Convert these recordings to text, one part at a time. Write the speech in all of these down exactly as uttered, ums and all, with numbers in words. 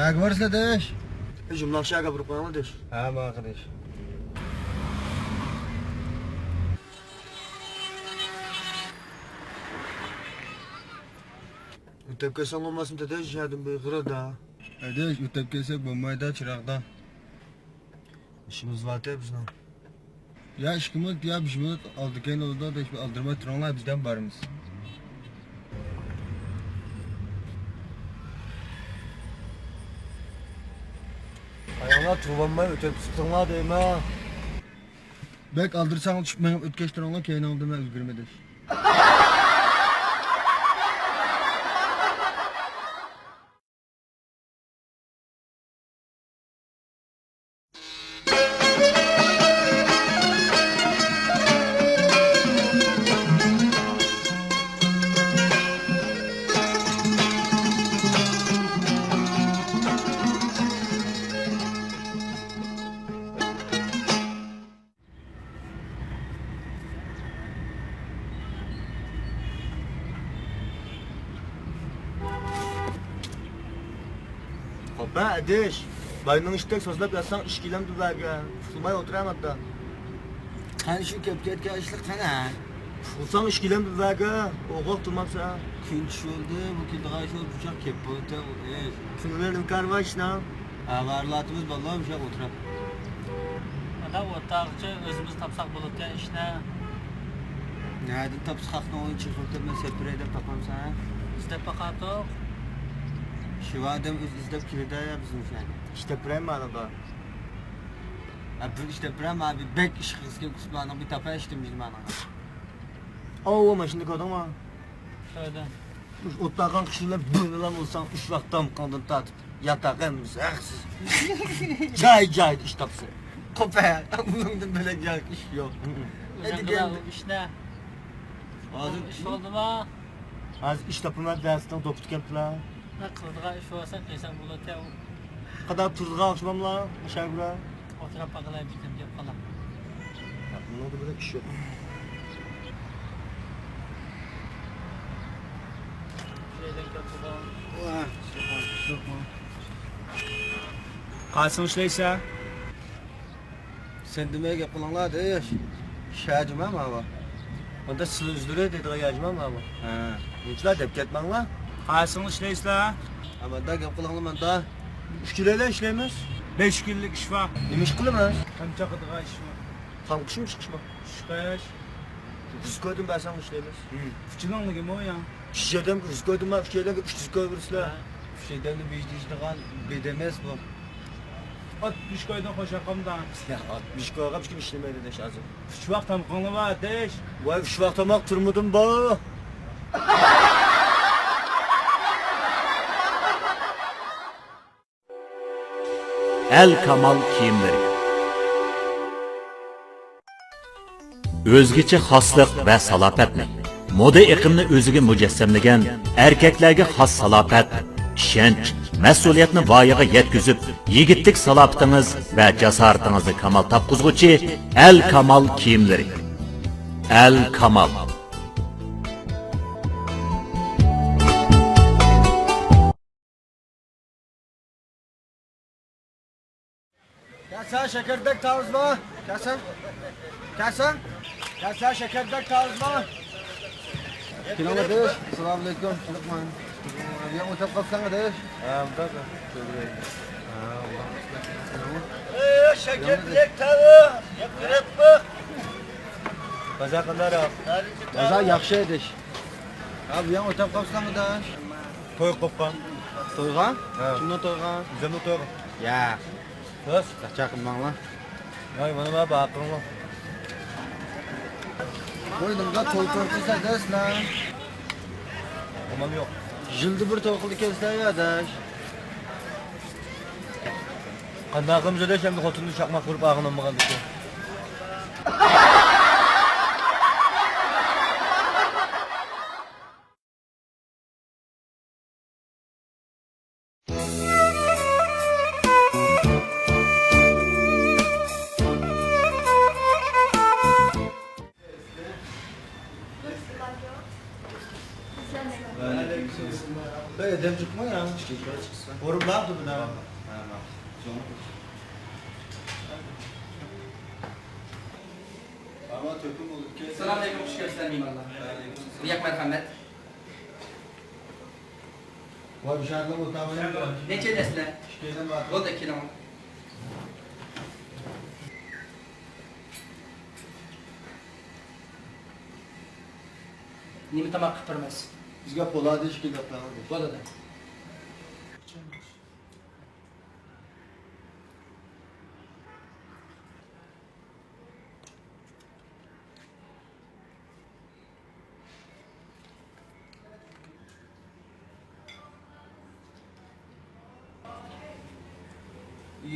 نەگە بارىسىلەر دەش؟ جۇملاق شەھەرگە بېرىپ قويۇڭلار دەش. ھە، ماڭا دەش. ئۆتۈپ كەلسەڭ بولماسمىدى دەش، يەردىن بىر غىرىدا. ئەدەش، ئۆتۈپ كەلسەك بولمايدۇ چىراغدا. ئىشىمىز بار دە بىزنىڭ. يا ئىككى مىنۇت، يا بەش مىنۇت ئالدى كەينى بولىدۇ، ھېچ بىر ئالدىرىماي تۇرۇڭلار، بىز دەم بارىمىز. ئاياڭلار تۇرۇۋالماي ئۆتۈپ چىقىڭلار دەيمەن. بەك ئالدىرىساڭلار چۈشۈپ مېڭىپ ئۆتكەچ تۇرۇڭلار، كەينىڭلاردا مەن ئۈلگۈرمىدىم. خوپە ئەدىش، باينىڭ ئىشتەك سۆزلەپ ياتساڭ ئىش كېلەمدۇ بەگە؟ قۇتۇلماي ئولتۇرامەتتە. قان شۇ كەپ كەتكەن ئىشلىق قانا؟ قۇتۇلساڭ ئىش كېلەمدۇ بەگە؟ ئوغۇق تۇرمامسەن. كۈن چۈشۈردى، بۇ كېلىدىغان ئىش بولۇپ بۇچاق كەپ بولدى. ئېي. كۈنلەر ئىنكار بار ئىشنىڭ. ھە، بارلاتىمىز بالام، شۇ ئولتۇرۇپ. ئادا ئوتاقچى ئۆزىمىز تاپساق بولىدىكەن ئىشنى. نەدىن تاپساقنىڭ ئۇنى چېقىۋېتىپ مەن سەپرەي دەپ تاپامسەن؟ ئىزدەپ باقاتۇق. شۇ ئادەم ئۆزى ئىزدەپ كېلىدۇ يا بىزنىڭ شەھەرگە. ئىش تېپىپ بېرەيمۇ ئانىغا؟ ھە، بىر ئىش تېپىپ بېرەيمۇ، ئابى بەك ئىش قىلغۇسى كېلىپ قۇسۇپلارنىڭ بىر تاپاي ئىشتىن بىزمانىڭغا. ئاۋۇ ماشىنا كۆردۈڭمۇ؟ كۆردۈم. ئوتلاغان قىش بىلەن بىر بىلەن بولساڭ، ئۈچ ۋاق تامىقىڭدىن تارتىپ ياتاق ھەممىسى ھەقسىز. جاي-جايدا ئىش تاپسا. قوپە، بۇنىڭدىن بۆلەك ياق ئىش يوق. ئۆزۈڭ قىلغان ئىشنى. ھازىر ئىش بولدىمۇ؟ ھازىر ئىش تاپىمەن دەرسنىڭ دوپپىتى كەپلا. قىلىدىغان ئىش بولسا قىلساڭ بولىدىكەن. قانداق تۇرىدىغان ئوخشىماملا، مۇشۇ يەر بىلەن؟ ئولتۇرۇپ باقىلاي، بىر كەپ گەپ قىلاي. بۇنىڭدا بىر ئىش يوق. شۇ يەردىن كەپ قىلغان. قايسىڭ ئىشلەيسەن؟ سەن دېمەي گەپ قىلىڭلار دەش. شاجىما ماۋۇ. ئۇندا سىلى ئۈزلىرى دەيدىغان ياجىما ماۋۇ. ھە. بۇنچىلار دەپ كەتمەڭلار. قايسىڭلار ئىشلەيسىلەر؟ ھە، ماندا گەپ قىلىڭلار ماندا. ئۈچ كۈنلەر ئىشلەيمىز. بەش كۈنلۈك ئىش بار. نېمە ئىش قىلىمىز؟ تامچاقىدىغان ئىش بار. تامقۇشمۇ چىقىشمۇ؟ چىقىش. رىزقىدىن بەرسەڭ ئىشلەيمىز. ئۈچىنىڭلىكىمۇ يا؟ ئۈچ ئادەمگە رىزقىدىن بار، ئۈچ ئادەمگە ئۈچ رىزقى بېرىسىلەر. ھە. ئۈچ ئادەمنى بېجىرىشىدىغان بېدەمەس بۇ. ئاتمىش كويدىن خوش ئاقامدا. يا، ئاتمىش كويغا ھېچكىم ئىشلىمەيدۇ دەش ھازىر. ئۈچ ۋاق تامىقىڭلار بار دەش. ۋاي، ئۈچ ۋاق تاماق تۈرمىدىن بار. ئەل كامال كىيىملىرى. ئۆزگىچە خاسلىق ۋە سالاپەتنى، مودا ئېقىمنى ئۆزىگە مۇجەسسەملىگەن ئەركەكلەرگە خاس سالاپەت، ئىشەنچ، مەسئۇلىيەتنى ۋايىغا يەتكۈزۈپ، يىگىتلىك سالاپىتىڭىز ۋە جاسارىتىڭىزنى كامال تاپقۇزغۇچى ئەل كامال كىيىملىرى. ئەل كامال. كەلسە شەكەردەك تاۋۇزما. كەلسە. كەلسە. كەلسە شەكەردەك تاۋۇزما. كېلىڭ ئاداش. ئەسسالامۇئەلەيكۇم. ياڭ ئۆتۈپ قاپسەن ئاداش. ھە، ئۇنداق. ھە، ئۇنداق. ئەي، شەكەردەك تاۋۇز. ياقتۇرۇپمۇ؟ بازار قانداق؟ بازار ياخشى ئاداش. ھە، بۇ ياڭ ئۆتۈپ قاپسەن ئاداش. توي قوپقان. تويغا؟ ھە. كىمنىڭ تويغا؟ ئۆزۈمنىڭ تويغا. يا. بەس. چاقىرماڭلار. ۋاي، مانا ما باقىڭلار. بوينۇمدا توي توي قىلسا دەسلەر. ئامال يوق. يىلدا بىر توي قىلىدىكەنسىلەر يا ئاداش. قانداق قىلىمىز ئاداش، ئەمدى خوتۇننى چاقماق ئۇرۇپ ئاغرىنالمىغاندىكىن. بەك ئادەم جىقمۇ يا؟ ھۇرۇپلار تۈبىدە. سالام ئەلەيكۇم، خۇش كەپسىلەر مېھمانلار. بۇياق مەرھەمەت. ۋاي، مۇشۇ يەردە ئولتۇرۇۋېلىڭ. نەچچە ئىدىسىلەر؟ ئىككىدىن بار. بولدى، كېلىڭ. نېمە تاماق قىلىپ بېرىمىز؟ بىزگە پولادى ئىككى دەپ بەرىڭ. بولىدۇ.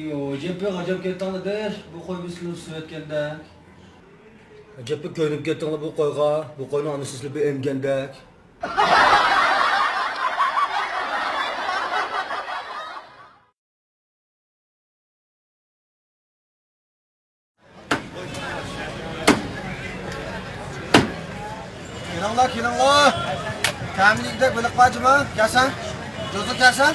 يو، ئەجەبمۇ ئەجەب كەتتىڭلار ئاداش، بۇ قوي بىر سىلىنى سۈرۈۋەتكەندەك. ئەجەبمۇ كۆيۈنۈپ كەتتىڭلار بۇ قويغا، بۇ قوينىڭ ئانىسى سىلىنى بىر ئەمگەندەك. كېلىڭلار، كېلىڭلار. تەمىنىگۈدەك بېلىق بار جۇما. كەلسەن. جوزا كەلسەن.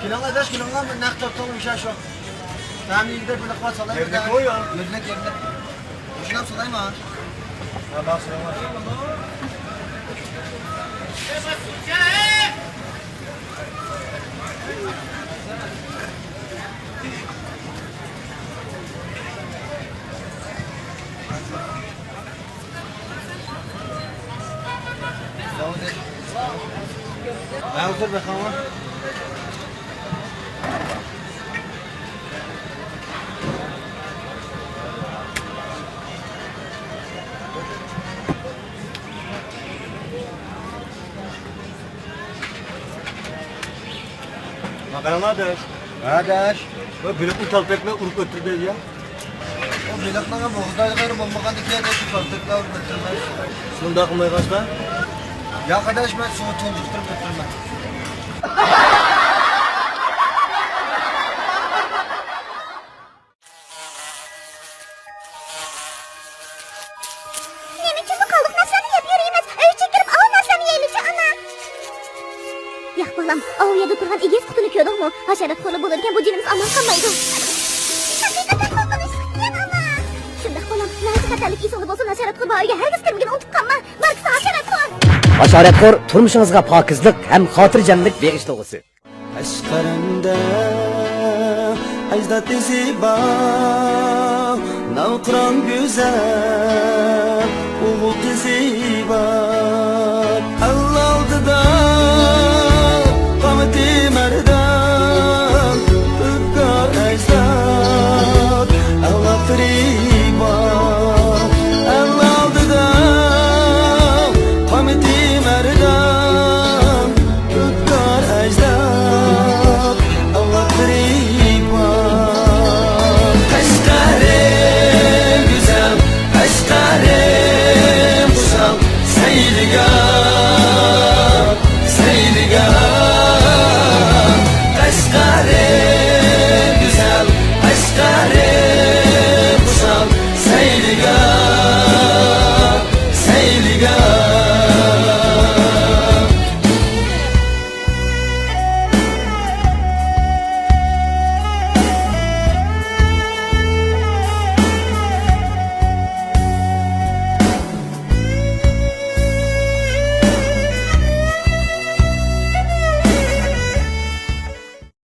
كېلىڭلار ئاداش، كېلىڭلار. نەق تۇرۇڭ، مۇشۇ شۇ. تەمىنىگۈدەك بېلىق بار، سالايمۇ؟ يەرلىك، يەرلىك. مۇشۇلام سالايمۇ؟ ھازىر بېقىڭلار. ماقاڭلار ئاداش. ھە ئاداش. بۇ بېلىقنى تالپەكلەپ ئۇرۇپ ئۆلتۈردى يا. ئۇ بېلىقنىڭ بوغدايغا بولمىغاندىكىن، شۇ تالپەكلەپ ئۇرۇپ ئۆلتۈردى. شۇنداق قىلمايغاچقا؟ ياق ئاداش، مەن سۇغا تۇنجۇقتۇرۇپ ئۆلتۈرىمەن. نېمە ئۈچۈن بۇ قالدۇق نەرسىلەرنى يەپ يۈرىمىز؟ ئۆيگە كىرىپ ئاۋۇ نەرسىلەرنى يەيلىچۇ، ئانا. ياق، بالام، ئاۋۇ يەردە تۇرغان ئېگىز قۇتىنى كۆردۈڭمۇ؟ ھاشارات خورلار بولىدىكەن، بۇ جېنىمىز ئامان قالمايدۇ. ھەقىقەتەن قورقۇنچلۇق ئىكەن، ئانا. شۇنداق، بالام، ناھايىتى خەتەرلىك، ئېسىڭدە بولسۇن، ھاشارات خور بار ئۆيگە ھەرگىز كىرمىگىن، ئۇنتۇپ قالما. ماركس ھاشارات خور. ھاشارات خور، تۇرمۇشىڭىزغا پاكىزلىق ھەم خاتىرجەملىك بېغىشلىغۇسى. ئەشقەرەمدە ئەجدادى زىبا، ناۋقىران گۈزەل ئوغۇل قىزى بار.